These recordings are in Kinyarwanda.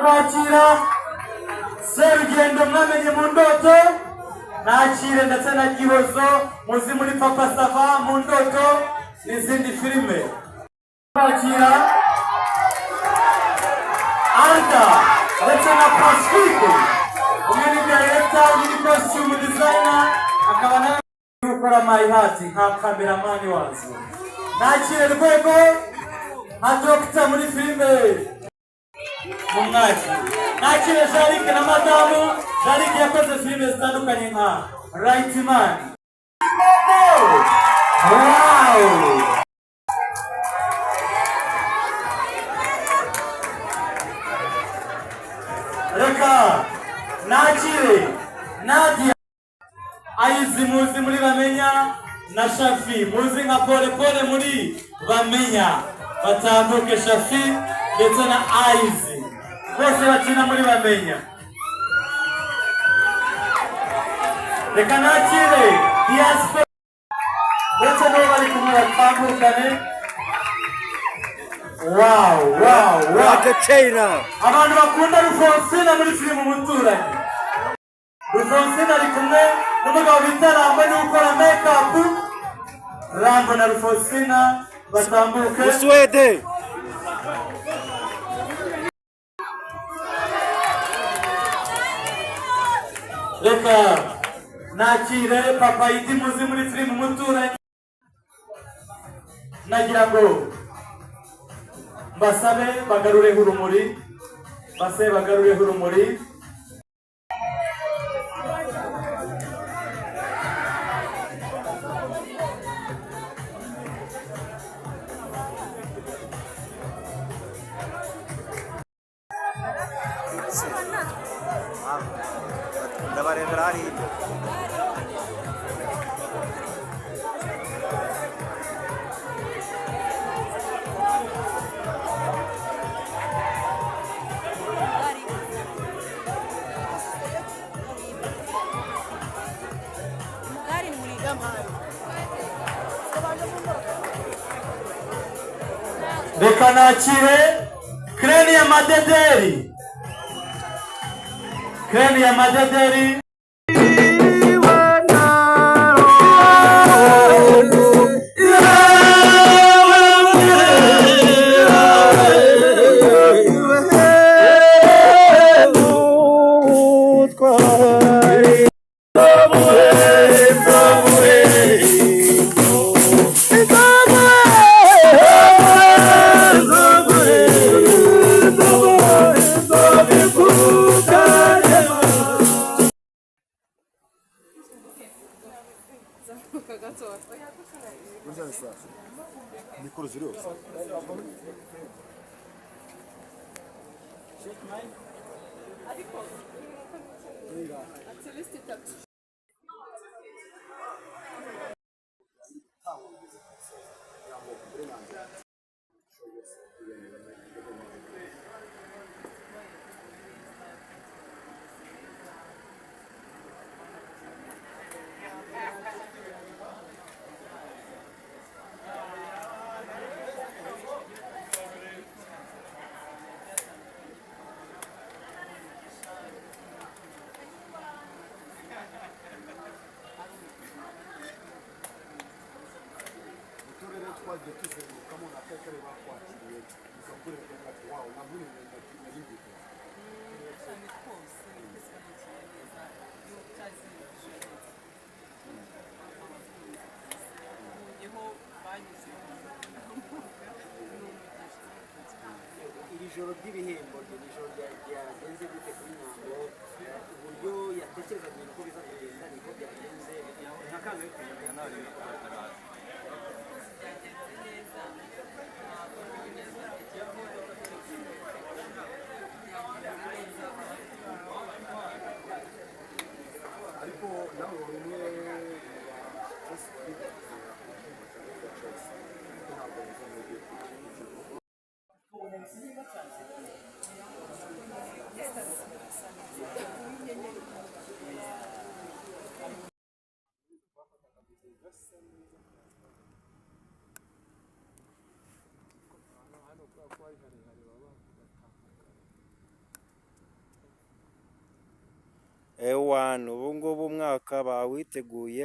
Kwakira Serugendo mwamenye mu ndoto, nakire ndetse na Gihozo muzi muri Papa Sava mu ndoto n'izindi filime. Kwakira Anta ndetse na Pacifique, umwe ni director, undi ni costume designer, akaba nawe gukora My Heart nka cameraman wazo. Nakire Rwego nka doctor muri filime mu mwaki. Nakire Jarike na madamu. Jarike yakoze filime zitandukanye nka Right Man. Wow! Reka nakire Nadia Ayizi muzi muri Bamenya na Shafi muzi nka Pole Pole muri Bamenya. Batambuke Shafi ndetse na Ayizi, bose bakina muri Bamenya. Reka nakire Diaspora ndetse n'uwo bari kumwe batambukane. Wow. Agacena. Abantu bakunda Rufonsina muri filime Umuturanyi, Rufonsina ari kumwe n'umugabo bita Rambo, niwe ukora make-up. Rambo na Rufonsina batambuke. Uswede. Reka nakire Papa Idi muzi muri filime Umuturanyi. Nagira ngo mbasabe bagarureho urumuri, basabe bagarureho urumuri. Ndabarebera hariya. Reka nakire Kreni ya Madederi, Kreni ya Madederi. Uturere twagiye tuzengurukamo ni akahe karere bakwakiriye ukagurira ati wow, ntabwo nari mbiteguye? Cyane twose twese bakiriye neza, iyo utazi neza nkunyeho banyuze ni umugisha. Iri joro ry'ibihembo ni ijoro ryagenze gute kuri Nyambo? Uburyo yatekerezaga ibintu uko biza kugenda niko byagenze? Nka kangahe ku ijana? Byagenze neza, ntabwo biri neza, byagenze neza. Ariko nawe uri umwe mu ba Choice, ntabwo biza muri Ewana, ubu ngubu umwaka bawiteguye,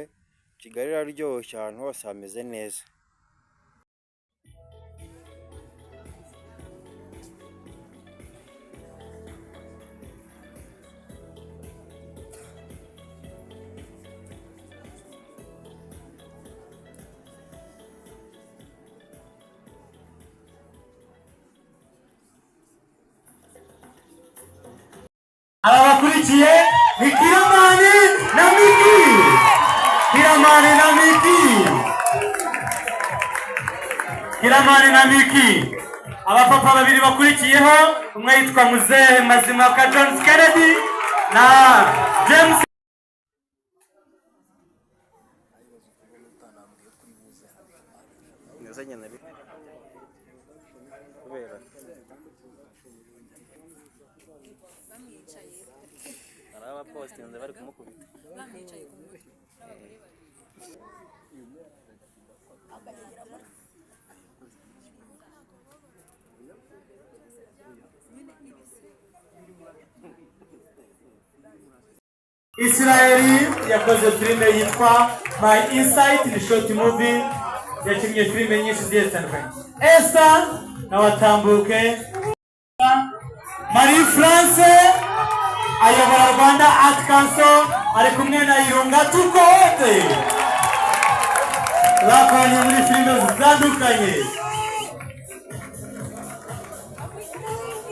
Kigali iraryoshye, ahantu hose hameze neza. Aba bakurikiye ni Kiramani na Miki. Kiramani na Miki. Kiramani na Miki. Abapapa babiri bakurikiyeho, umwe yitwa Muzehe Mazimhaka John Kennedy na James. Nazanye na kubera Bamwicaye. Hari abapositinze bari kumukubita. Bamwicaye ku mutwe n'abagore babiri. Nyine ibise. Israeli yakoze filime yitwa My Insight, ni short movie. Yakinnye filime nyinshi zigiye zitandukanye. Esther nawe atambuke. Marie France ayobora Rwanda Art Council, ari kumwe na Irunga Tuko Wote, bakoranye muri filime zitandukanye.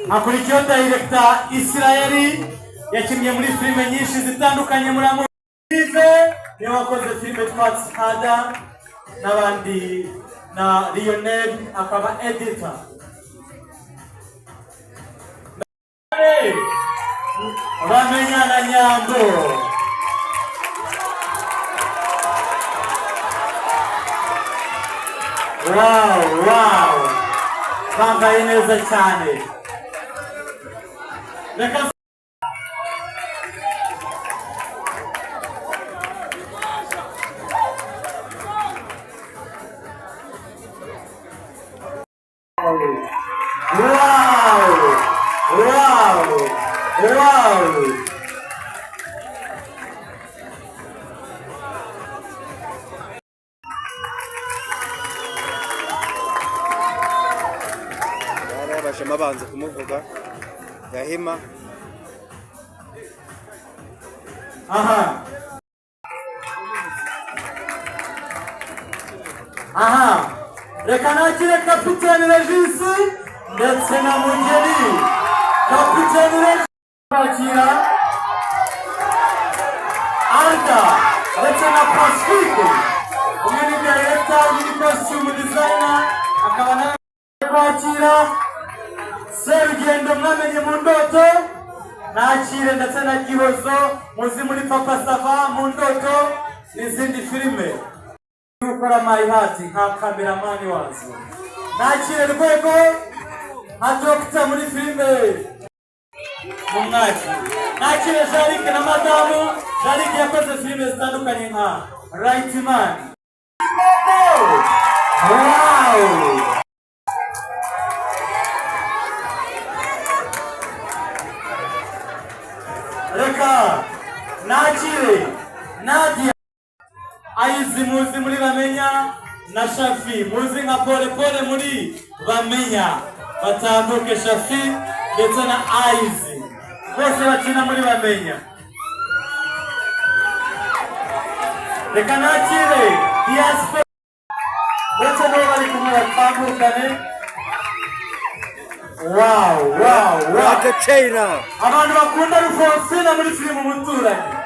Hakurikiyeho director Israeli, yakinnye muri filime nyinshi zitandukanye. Muri Amulive niwe wakoze filime Twatsi Ada n'abandi, na Lionel akaba editor. Hey! Bamenya na Nyambo. Wow, bambaye neza cyane. Reka wow! Bari abajama banze kumuvuga Gahima. Aha, reka nakire Kapiteni Regis ndetse na Mugeni. Kapiteni Regis kwakira Arda ndetse na Pacifique. Umwe ni director, undi ni costume designer, akaba nawe kwakira Serugendo mwamenye mu ndoto. Nakire ndetse na Gihozo muzi muri Papa Sava, mu ndoto n'izindi filime. Gukora My Heart nka cameraman wazo. Nakire Rwego nka Dogita muri filime mu mwaki. Nakire Jarike na madamu. Jarike yakoze filime zitandukanye nka Right Man. Wow! Reka nakire Nadia Ayizi, muzi muri Bamenya, na Shafi muzi nka Pole Pole muri Bamenya. Batambuke, Shafi ndetse na Ayizi, bose bakina muri Bamenya. Reka nakire diaspora ndetse n'uwo bari kumwe, batambukane. Wow! Rock China. Abantu bakunda Rufonsina muri filime Umuturanyi.